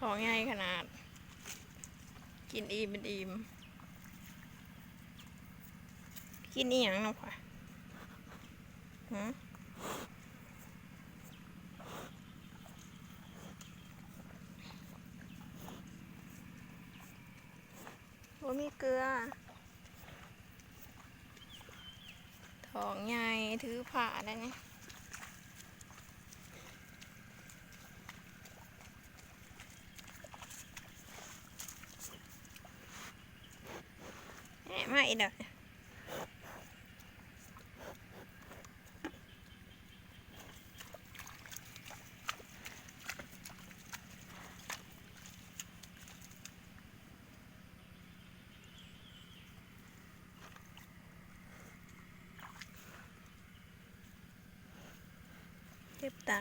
ທ້ອງໃຫຍ່ຂະໜາດ ກິນອີ່ມເປັນອີ່ມ. ກິນອີ່ຫຍັງນຳຂ້ອຍ? ຫື? ບໍ່ມີເກືອ. ທ້ອງໃຫຍ່ຖືພາໄດ້ນີ້. ແອະ ມາອີກແລ້ວ. ເຈັບຕາ.